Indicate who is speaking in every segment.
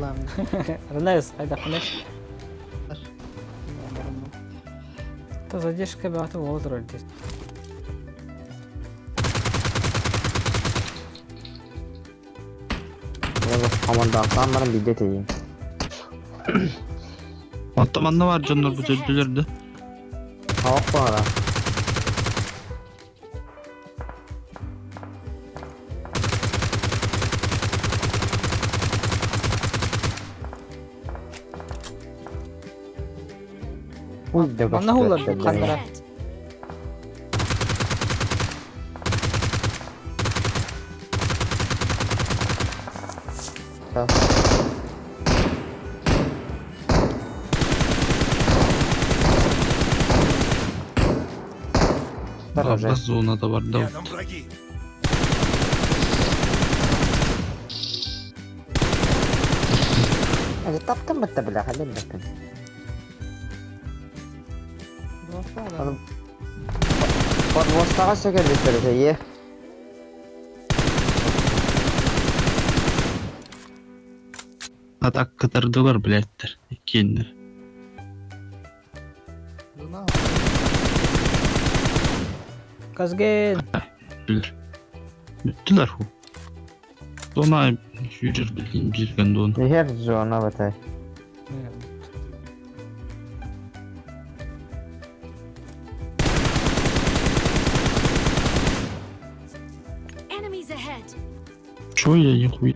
Speaker 1: Балам.
Speaker 2: Ренес, хайдаххыный? То задержка бөҕөтө буола турар дии.
Speaker 3: Командаахтаан баран биирдэ тэйиим.
Speaker 4: Оттон манна баар дьоннор бу төрдүлэр да.
Speaker 3: Хавах баара. Уй да
Speaker 2: Манна хуллар
Speaker 3: көстөр
Speaker 2: ханнара.
Speaker 4: Абас зонада бар да.
Speaker 5: Рядом враги.
Speaker 3: Таптым бытта бля, хален бакын. Подвостаға сөкелбиттер е.
Speaker 4: Атак кытардылар, блядьтер. Иккиэннэр.
Speaker 2: Казген.
Speaker 4: Бүттүлэр. Бүттүлэр ху. Зона сүүрэр билигин бииргэн дуон.
Speaker 3: Иһэр зона батай.
Speaker 6: Enemies ahead.
Speaker 4: Чё я нихуя?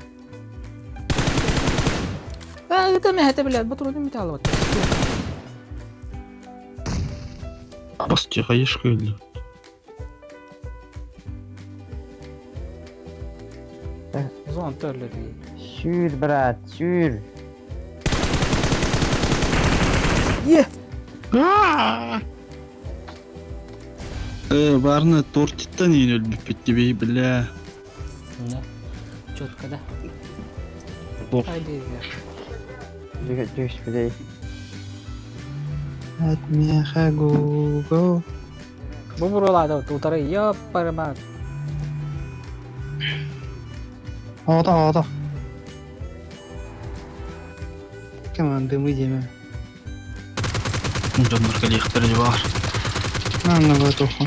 Speaker 2: А, это меня, это, блядь, батрудин металл.
Speaker 4: Бас тихо, или?
Speaker 2: Зон төрлө дии.
Speaker 3: Сүүр, брат, сүүр.
Speaker 2: Е!
Speaker 4: Э, барны тортиттан иин өлбүппүт тебе, бля.
Speaker 2: Да. Четко, да?
Speaker 4: Бог.
Speaker 2: Айди.
Speaker 3: Түш билей.
Speaker 1: От меха Google.
Speaker 2: Бу бурулады утары ёппарма.
Speaker 1: Оҕото оҕото. Кэмэн дымы диэмэ.
Speaker 4: Дьоннор кэлиэхтэрэ бар.
Speaker 1: Манна бытуху.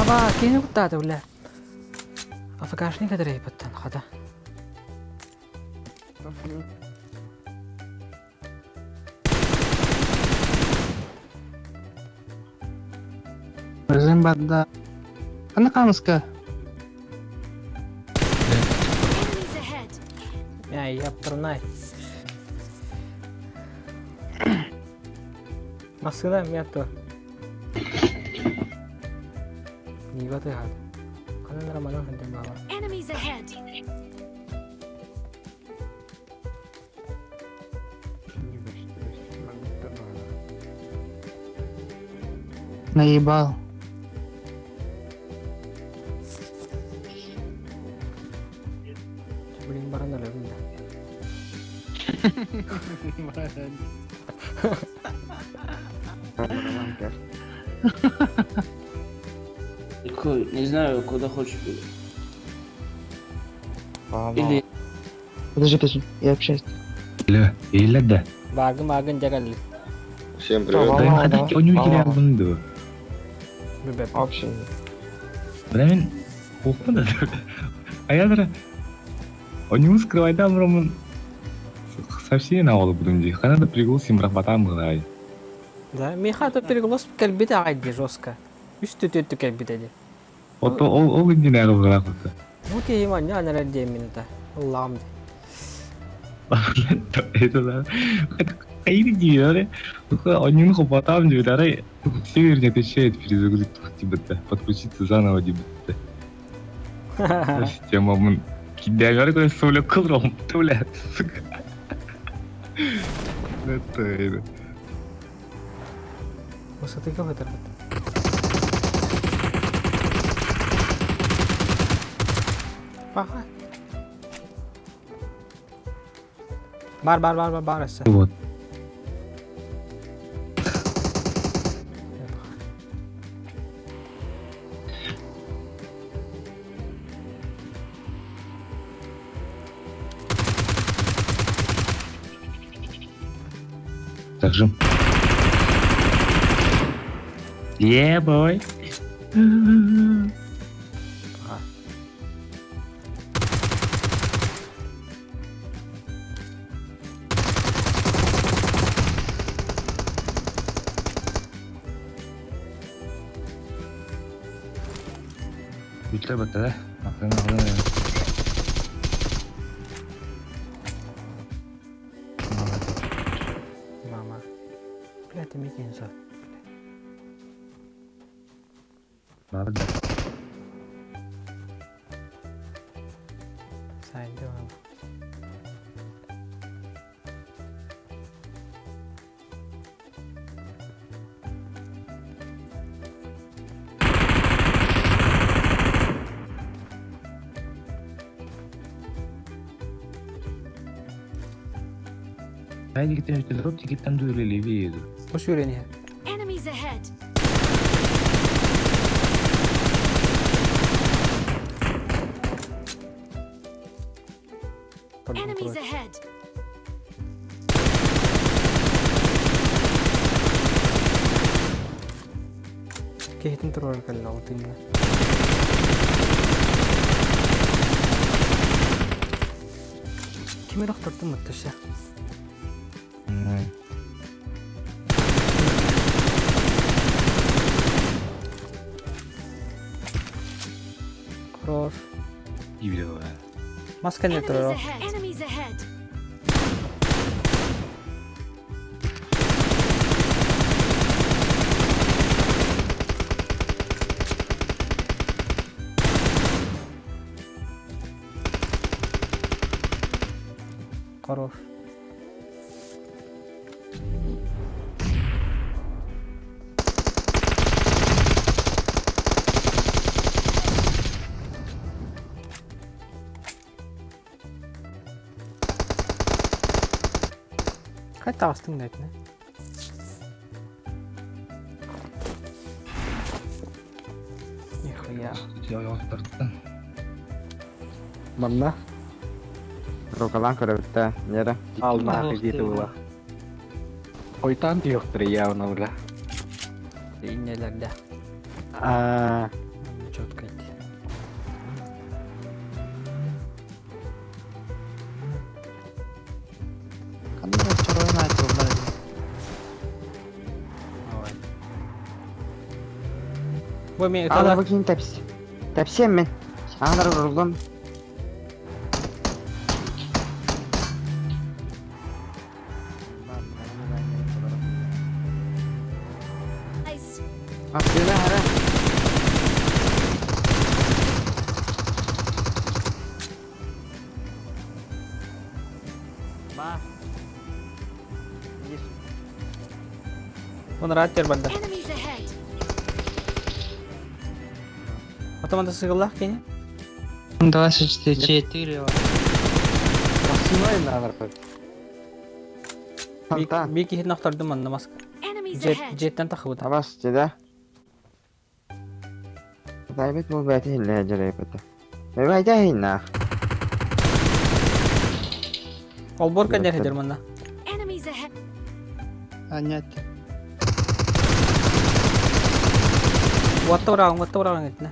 Speaker 2: Аба, кини куттааты бля. АФКшник эдэрэй баттан хата.
Speaker 1: Өзүм бадда. Аны камыска.
Speaker 6: Enemies ahead.
Speaker 2: Я ёппарнай. Машина мето. Нива ты хат. Канан раманан хантен баба.
Speaker 6: Enemies ahead.
Speaker 1: Наебал.
Speaker 2: Блин, баран өлөбүн да.
Speaker 7: Такой, не знаю, куда хочешь. Или
Speaker 1: Подожди, подожди, я общаюсь.
Speaker 8: Ле, да.
Speaker 2: Багын багын жагалли.
Speaker 9: Всем привет.
Speaker 8: Да, хотите, у него терял
Speaker 2: Бүбеп.
Speaker 3: Вообще.
Speaker 8: Блин, хохма да. А я даже... У него скрывай там, Роман. Совсем на олу будем делать. Надо пригласим рахматам гылай.
Speaker 2: Да, миха то переглос кэлбит агайди жестко. Үстү төттү кэлбит эди.
Speaker 8: Ото ол ол не надо было.
Speaker 2: Ну ки има ня нара минута. Лам.
Speaker 8: Это да. Хайди дире. Они хопатам дире. Север не отвечает перезагрузить типа подключиться заново типа. Система мын. Кидәләр кое сөйләп кылрам, бля, сука. Это это.
Speaker 2: Высоты какой-то. Паха. Бар бар бар бар бар эссе.
Speaker 8: Вот. Зажим. Yeah, boy.
Speaker 2: Ага.
Speaker 8: Бүтэ бата. Атын алын.
Speaker 2: Мама. Бля, ты микин зо.
Speaker 8: Надо.
Speaker 2: Сайды мама.
Speaker 8: Хайдиктен өтө тикеттен дүүрелеби еду.
Speaker 2: Бу сүүрэн иһэр.
Speaker 6: Enemies ahead.
Speaker 2: Тордун
Speaker 6: Enemies
Speaker 2: турар.
Speaker 6: ahead.
Speaker 2: Киһитин туруорар кэллэ ол тыынна. Ким эрэ охтордун мыттыша. Хорош.
Speaker 8: Ибиле.
Speaker 2: Маска не
Speaker 6: Enemies
Speaker 2: турар.
Speaker 6: ahead. Enemies ahead.
Speaker 2: Хорош. Хайта астың нәтіне. Нихуя.
Speaker 5: Манна
Speaker 3: Рукалан көрөбүттэ. Нера.
Speaker 5: ална кредиті була. Ойтан тиохтыр явно бля.
Speaker 2: Иннелерде.
Speaker 5: А,
Speaker 2: Четко идти.
Speaker 1: Қандай чоройын айтылдар.
Speaker 2: Ой. Бу мен
Speaker 3: Ана
Speaker 2: ытала.
Speaker 3: бу кин тепси. Тепсием мен. Анар урулдум.
Speaker 6: Eyes.
Speaker 3: Aslında hara. Ба.
Speaker 2: Он рад тер банда.
Speaker 6: Enemies ahead.
Speaker 2: Атаманда сыгыллах кене.
Speaker 1: 24.
Speaker 5: Басымай надо.
Speaker 3: Фонтан.
Speaker 2: Би кихин охтордум манна маска.
Speaker 6: Enemies
Speaker 2: Жет
Speaker 6: ahead.
Speaker 2: жеттен тахыбыта.
Speaker 3: Табас деді. Дайбет бұл бәті хилле жарайбыты. Бәйбәйдә хинна.
Speaker 2: Олбор кенер хедер манна.
Speaker 6: Enemies ahead.
Speaker 1: А, нет.
Speaker 2: Уатта урагын, уатта урагын этне.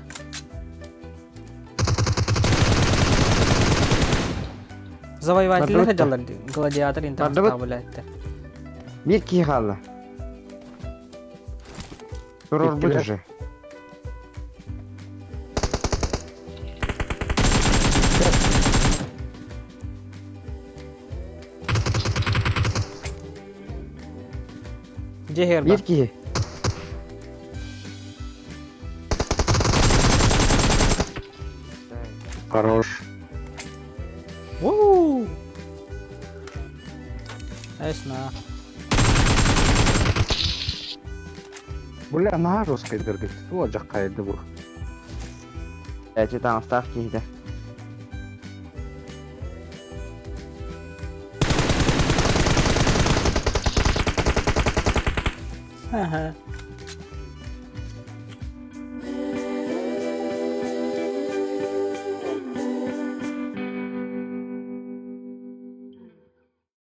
Speaker 2: Завоевательдер
Speaker 3: Бардыбыт.
Speaker 2: хеджалар гладиатор
Speaker 3: Бардыбыт.
Speaker 2: интернет
Speaker 3: Bir ki kaldı. Durur bu
Speaker 5: Bittiler.
Speaker 3: уже.
Speaker 2: Жехер
Speaker 3: Bir ki.
Speaker 5: Хорош.
Speaker 2: Уу. Эсна.
Speaker 5: Бля, на жестко дергать. О, жаққа еді бұл.
Speaker 3: Эти там ставки где.
Speaker 2: Ага.